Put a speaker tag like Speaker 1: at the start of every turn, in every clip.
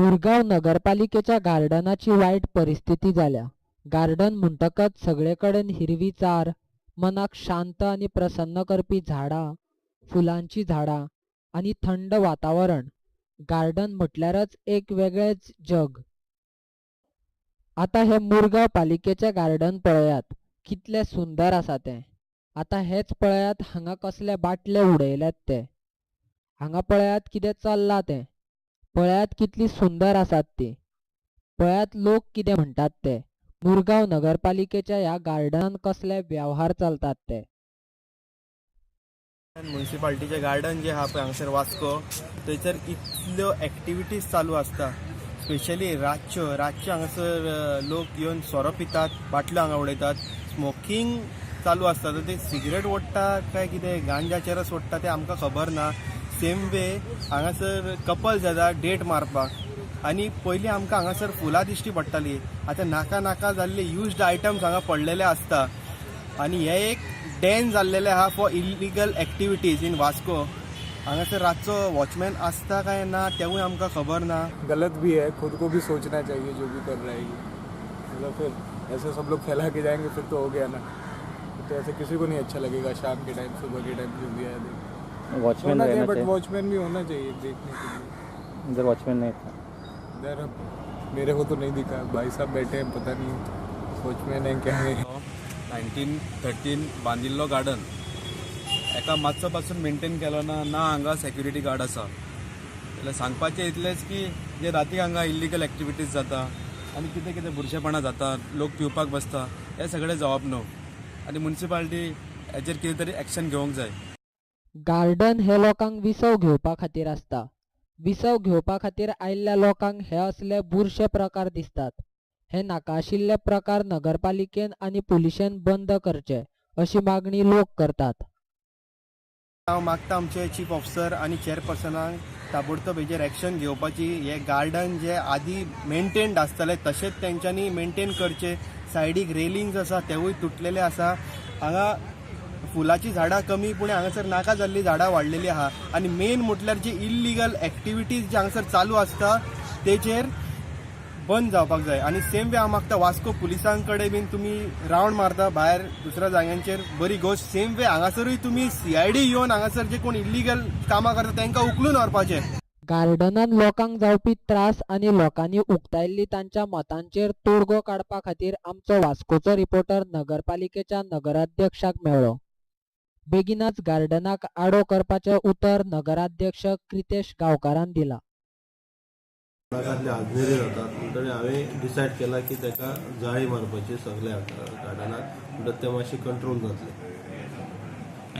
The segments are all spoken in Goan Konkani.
Speaker 1: मुरगांव नगरपालिकेच्या गार्डनाची वायट परिस्थिती जाल्या. गार्डन म्हणटकच सगळे कडेन हिरवीचार, मनाक शांत आनी प्रसन्न करपी झाडां, फुलांचीं झाडां आनी थंड वातावरण. गार्डन म्हटल्यारच एक वेगळेंच जग. आतां हें मुरगांव पालिकेचें गार्डन पळयात, कितलें सुंदर आसा तें. आतां हेंच पळयात, हांगा कसले बाटले उडयल्यात ते. हांगा पळयात कितें चल्लां तें. पळयात कितली सुंदर आसात ती. पळयात लोक कितें म्हणटात ते, मुरगांव नगरपालिकेच्या ह्या गार्डनान कसले वेव्हार चलतात ते.
Speaker 2: मुन्सिपाल्टीचें गार्डन जें आहा पळय हांगासर वास्को, थंयसर इतल्यो एक्टिविटीज चालू आसता. स्पेशली रातच्यो. रातच्यो हांगासर लोक येवन सोरो पितात, बाटल्यो हांगा उडयतात, स्मोकींग चालू आसता. तर ते सिगरेट ओडटा काय कितें, गांजा चरस ओडटा तें आमकां खबर ना. सेम वे हांगासर कपल्स येता डेट मारपाक आनी पयलीं आमकां हांगासर फुलां दिश्टी पडटालीं. आतां नाका नाका जाल्ले युज्ड आयटम्स हांगा पडलेले आसता आनी हे एक डेन जाल्लेले आहा for illegal activities in Vasco. हांगासर रातचो वॉचमॅन आसता काय ना तेवूय आमकां खबर ना.
Speaker 3: गलत भी है. खुद को भी सोचना चाहिए जो भी कर रहा है ये. मतलब फिर ऐसे सब लोग फैला के जाएंगे, फिर तो हो गया ना. तो ऐसे किसी को नहीं अच्छा लगेगा, शाम के टाइम, सुबह के टाइम, जो भी है देख
Speaker 4: वॉचमैन
Speaker 3: होना चाहिए.
Speaker 4: रहना
Speaker 3: बट
Speaker 4: चाहिए.
Speaker 3: वॉचमैन भी होना चाहिए देखने के लिए.
Speaker 4: इधर वॉचमैन नहीं था.
Speaker 3: इधर अब मेरे को तो नहीं दिखा. भाई साहब बैठे हैं, पता नहीं वॉचमैन है, क्या है.
Speaker 5: 1913 बांदिल्लो गार्डन एका मातसो पासून मेंटेन केलो ना. ना हांगा सेक्युरिटी गार्ड आसा. जाल्यार सांगपाचें इतलेंच की जे राती हांगा इल्लिगल एक्टिविटीज जाता आनी कितें कितें बुरशेपणां जाता, लोक पिवपाक बसता, हें सगळें जावप न्हू आनी मुन्सिपालिटी हेजेर कितें तरी एक्शन घेवंक जाय.
Speaker 1: गार्डन हे लोकांक विसव घेवपा खातीर आसता. विसव घेवपा खातीर आयिल्ल्या लोकांक हे असले बुरशे प्रकार दिसतात. हे नाका आशिल्ले प्रकार नगरपालिकेन आनी पुलिशेन बंद करचे अशी मागणी लोक करतात.
Speaker 2: हांव मागता आमचे चीफ ऑफिसर आनी चेअरपर्सनाक ताबडतोब हेजेर एक्शन घेवपाची. हे गार्डन जे आदी मेंटेन्ड आसताले तशेंच तेंच्यांनी मेंटेन करचे. सायडीक रेलिंग्स आसा, तेवूय तुटलेले आसा. हांगा फुलाचीं झाडां कमी, पूण हांगासर नाका जाल्लीं झाडां वाडलेलीं आहा. आनी मेन म्हटल्यार जी इल्लिगल एक्टिविटीज जे हांगासर चालू आसता तेचेर बंद जावपाक जाय. आनी सेम वे हांव मागता, वास्को पुलिसां कडेन बीन तुमी रावंड मारता भायर दुसऱ्या जाग्यांचेर, बरी गोश्ट. सेम वे हांगासरूय तुमी सीआयडी येवन हांगासर जे कोण इल्लिगल कामां करता तांकां उखलून व्हरपाचें.
Speaker 1: गार्डनान लोकांक जावपी त्रास आनी लोकांनी उक्तायल्ली तांच्या मतांचेर तोडगो काडपा खातीर आमचो वास्कोचो रिपोर्टर नगरपालिकेच्या नगराध्यक्षाक मेळ्ळो. बेगिनाच गार्डनाक आडो करपाचें उतर नगराध्यक्ष क्रितेश गांवकारान दिलां.
Speaker 6: उदकांतले आजनेरी जातात म्हणटकीर हांवें डिसायड केलां की ताका जाळी मारपाची सगल्या गार्डनाक, म्हणटकीर तें मातशें कंट्रोल जातलें.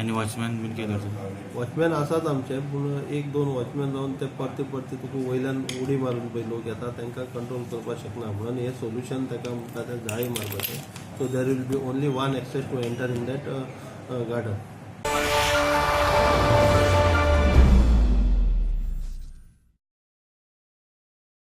Speaker 7: आनी वॉचमॅन बीन कितें करता?
Speaker 6: वॉचमॅन आसात आमचे, पूण एक दोन वॉचमॅन जावन ते परते परते तुका वयल्यान उडी मारून पळय लोक येता, तांकां कंट्रोल करपाक शकना. म्हणून हें सोल्युशन ताका म्हणटा तें जाळी मारपाचें, so there will be only one access to enter in that garden.